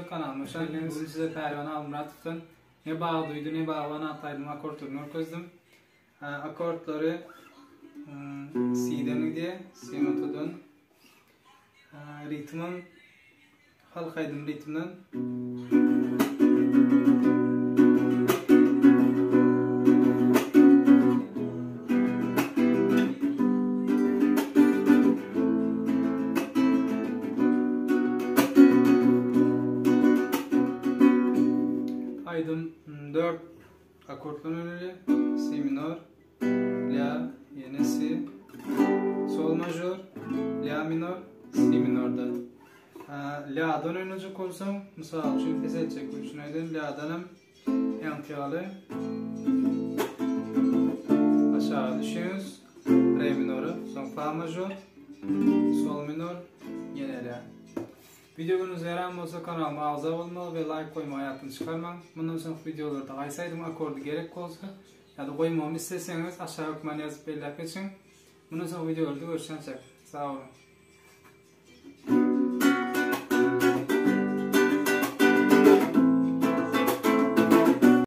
kanalyma hoş geldiňiz. Bugün size Pälwan Almyratowdan Ne bag duýdy ne bagban atly aýdym akkordlaryny görkezdim. Akkordlary Si-den gidýär, Si notadan. Ritmem halk aýdym ritminden. Aýdym 4 akkorddan öneli. Si minor, la, ýene si, sol major, la minor, si minorda. La'dan oýnajak bolsaň, mysal üçin ses etjek üçin aýdayyn, la'dan hem ýaňky ýaly aşağı düşýäňiz, re minora, soň fa major, sol minor, ýene la. Video göwnüňize ýaran bolsa kanalyma agza bolmagy we laýk goýmagy ýatdan çykarmaň. Mundan soňky wideolarda haýsy aýdym akkordy gerek bolsa ýa-da goýmagymy isleseňiz aşaga hökman ýazyp belläp geçiň. Mundan soňky wideolarda görüşýänçäk. Sag boluň.